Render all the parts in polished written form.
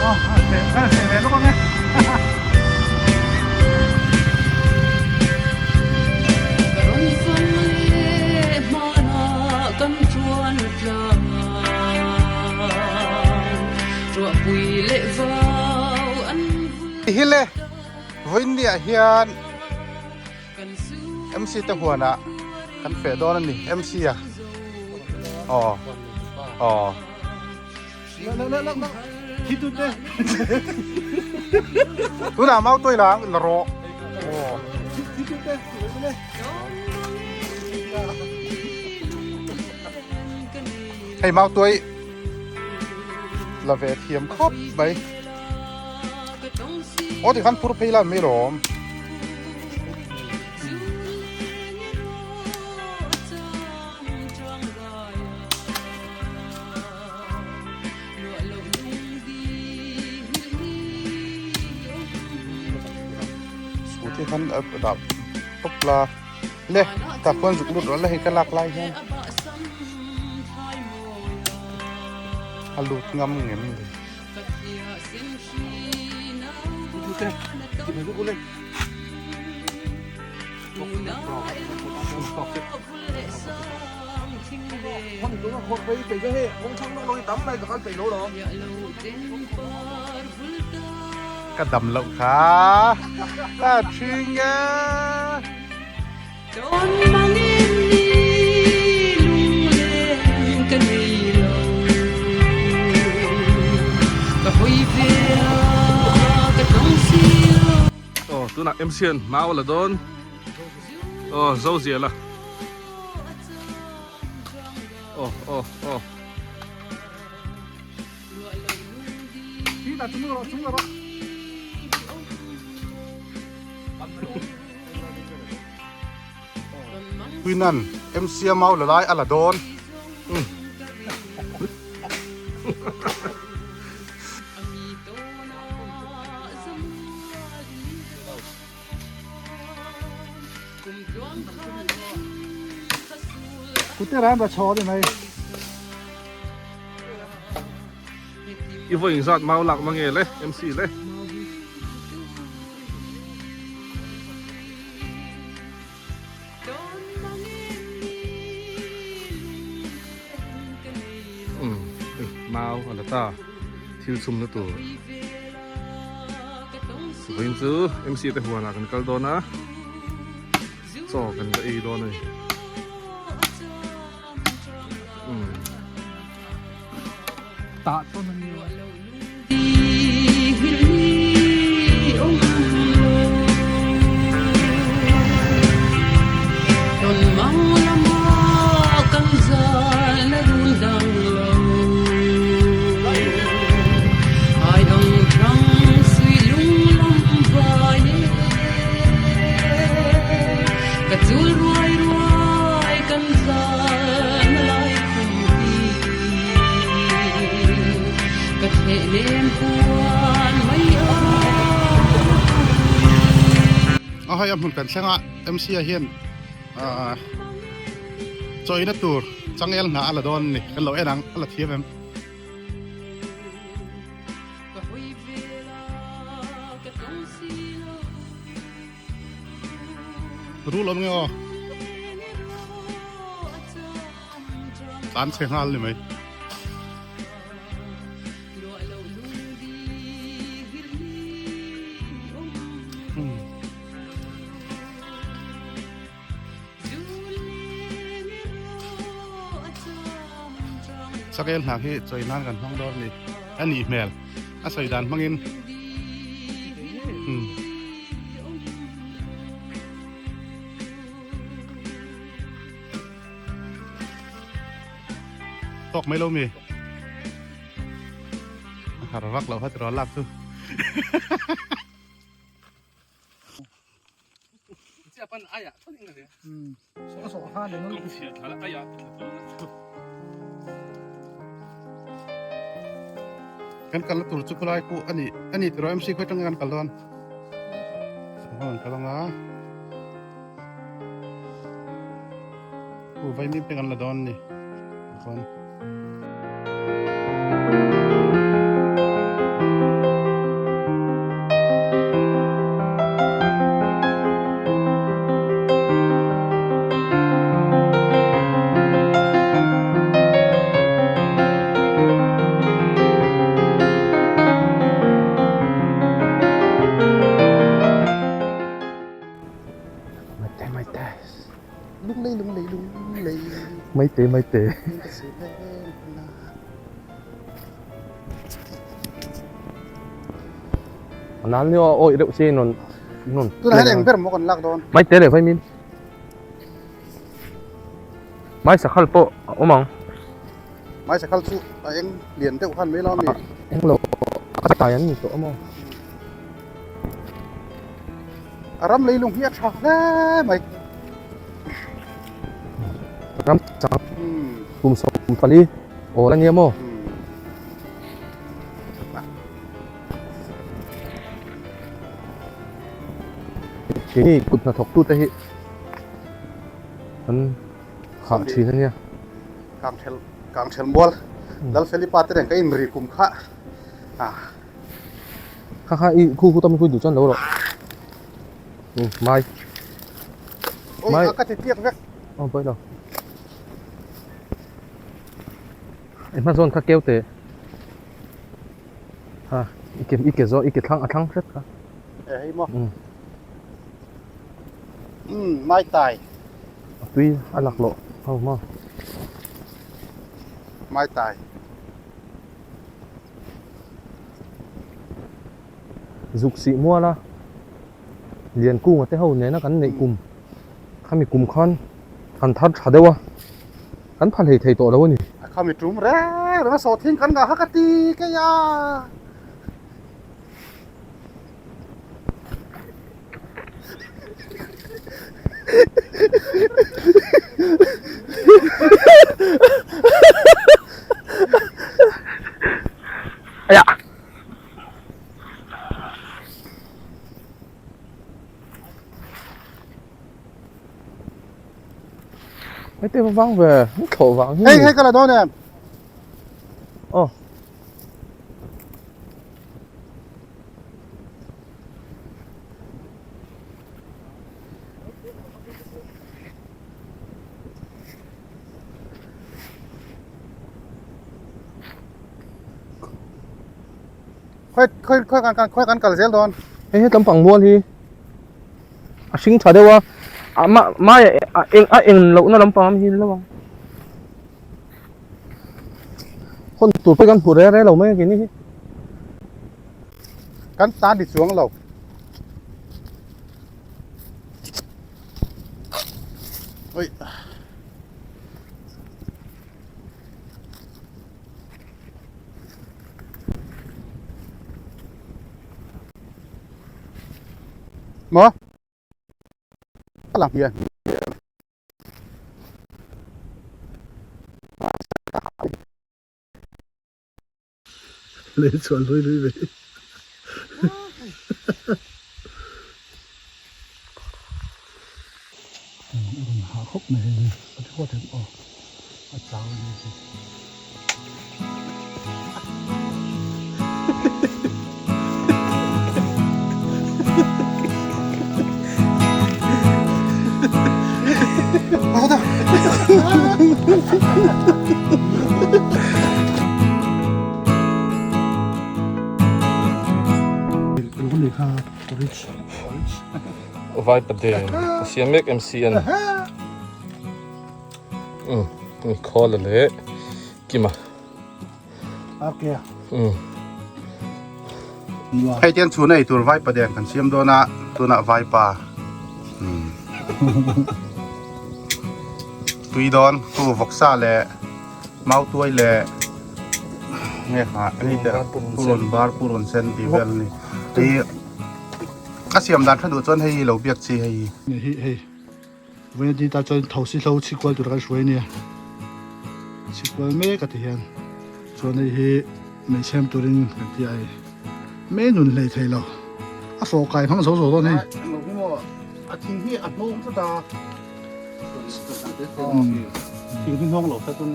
Hi le vawiinniah hian MC te huanah kan feh dawn a ni MC a aw aw. Tunah mau tuai lang la rawh aw. Hei mau tuai la ve thiam khawp mai. Aw tikhan phur phei la mai lawm. Scooty khan a dah tawp la le tah khuan zuk lut rawh la hei ka lak lai hian a lut ngam ngem le. Ka dam loh kha ka thing e. Aw tunah MC an mau a la dawn aw zo zial a. Aw aw aw. Puinan MC a mau la lai a la dawn. Kute ran ra chho ni mai. I vawi zat mau lak mang nge le MC le. Um mau a la ta thil chhum na tur. Vawiin chu MC te huanah kan kal dawn a chaw kan la ei dawn a ni. Um. Tah tawn a ni. A hei a hmun kan thleng a MC a hian ahh chawina tur changel hna a la dawn a ni kan lo en ang a la thiam em. Rul awm nge aw tlan chhe nghal ni mai. Sakel hna khi chawi nan kan hmang dawn a ni a nih hmel a sawi dan hmangin umm. Tawk mai lo mi a har vak lo kha tiraw lak chu. Kan kalna tur chu khulai pawh a ni a ni tiraw MC khawi atanga kan kal dawn kan kal anga Pu Vaimim te kan la dawn a ni chuan. Maite maite. Nan ni awi deuh si non non. Tunah hian eng ber maw kan lak dawn? Maite leh vaimin. Mai sakhal pawh a awm ang. Mai sakhal chu a eng lian deuh khan mai lo ami? Eng lo a tai an ni tawh a maw? A ram leilung hi a tha hle mai. Ram chang kum 14 awl a nia maw? Keini kut hnathawk tute hi an hah thin a nia. Kangthel Kangthel mual Lalfelipa te nen ka inri kum kha a. Kha kha i khu khu tam khu duh chuan lo rawh. Mai. Mai. Ka ti tiak vek. Oh pai lo. I hma zawn kha keu teh. Ha i ke i ke zawn i ke thlang a thlang hret kha. E hei maw. Mai tai. A tui a lak loh ho maw. Mai tai. Zuk sih mual a Liankunga te ho nena kan neih kum khami kum khan han thar tha deuh a kan pha hlei thei tawh lo a ni. A khami tum reng reng a sawhthing kan ngah kha ka ti kei a. Hei te vang ve, thlawh vang hi. Hei hei ka la dawn em? Aw. Khawi khawi khawi kan kan khawi kan kal zel dawn. Hei he tlampang mual hi a hring tha deuh a, a ma mai a eng a eng lohna lampang am hi lo ang. Hawn tur pawh kan hmu re re lo mai a kini hi. Kan tan ti chuang lo. Oi. Maw? Lang hian. Lei chuan hlui hlui ve. A rawn hah khawp mai hei hi. A ti huat em aw. A chau a ni hi. Vai Paden ka siam mek MC an um khawl leh kima Hei tiang chhun ei tur vai Paden kan siam dawn a tunah vaipa tui dawn khu vawksa leh mautuai leh nge ha ani te purun var purun sen tih vel a ni hei a siam dan tha duh chuan hei hi lo biak chi hei hi hei Vawiin a dita chuan thosi hlo chhikual tur kan hruai a nia chhikual mek a ti hian chuan hei hi meichhem turin kan ti a hei mei nun hlei thei lo a fawh kai hmang zo zo dawn hei. A thing hi a hnawng tlat a thing hi hnawng lo tlat chuan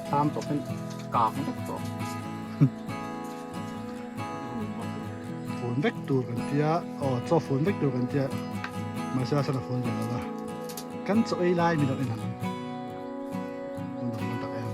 thlam tawp hian kang vek tawh. Fun vek tur kan tia aw chaw fun vek tur kan tia mahse a sana fun ve lo va kan chaw ei lai min lo en ang an dawng dawn tak em.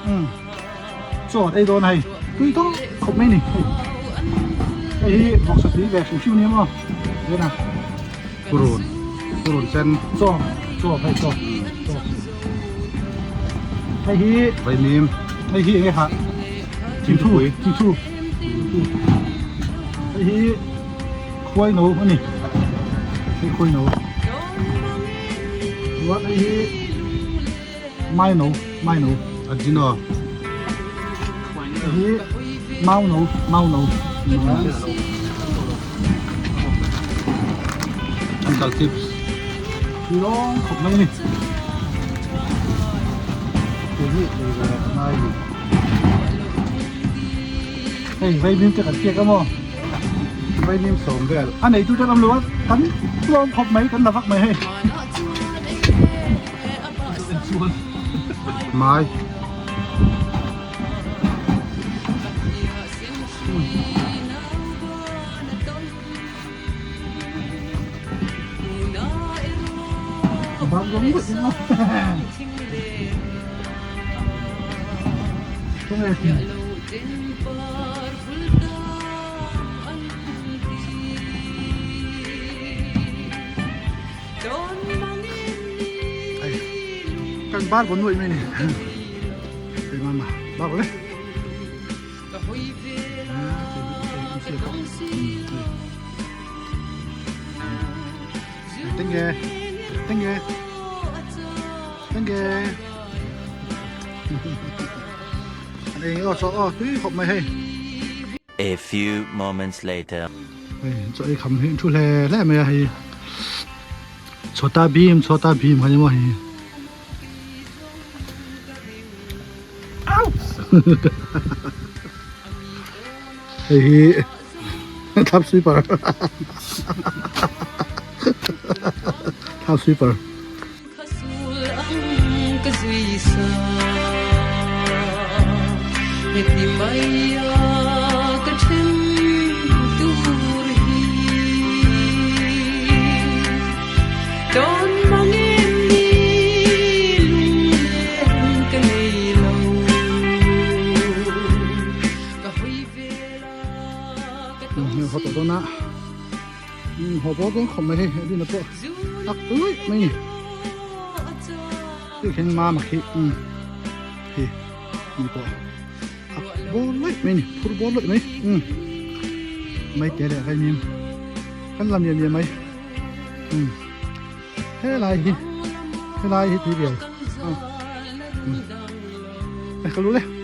Um chaw an ei dawn a hei tui tawk khawp mai a ni hei hei hi vawksa tui ve hrim hrim a ni maw ven a purun purun sen chaw chaw hei chaw chaw hei hi vaimim hei hi enge hah thingthu thingthu hei hi khuai no a ni hei khuai no chuan hei hi mai no mai no ajino hei hi mau no mau no uncle chips tui rawng khawp mai a ni tui hi ei ve a ngai ni hei vaimim te kan pek a maw vaimim sawm vel a neitu te an awm lo a kan tlawm khawp mai kan la vak mai hei Mai. Kan bar bon nuaih mai ni hei mama bar le tenge tenge tenge an ei aw chaw aw tui khawp mai hei A few moments later. Hei chaw ei kham hi thu hle hle mai a hei chhota bhim chhota bhim kha ni maw hei hei hi thap sweeper thap sweeper Haw tawh dawn a haw bawk dawn khawp mai hei a pawh tak luih mai ni tih khian mama khi hi ni pawh a bawr luih mai ni phur bawr luih mai mai te leh vaimim kan la miah miah mai helai hi helai hi tui rial ka lu le.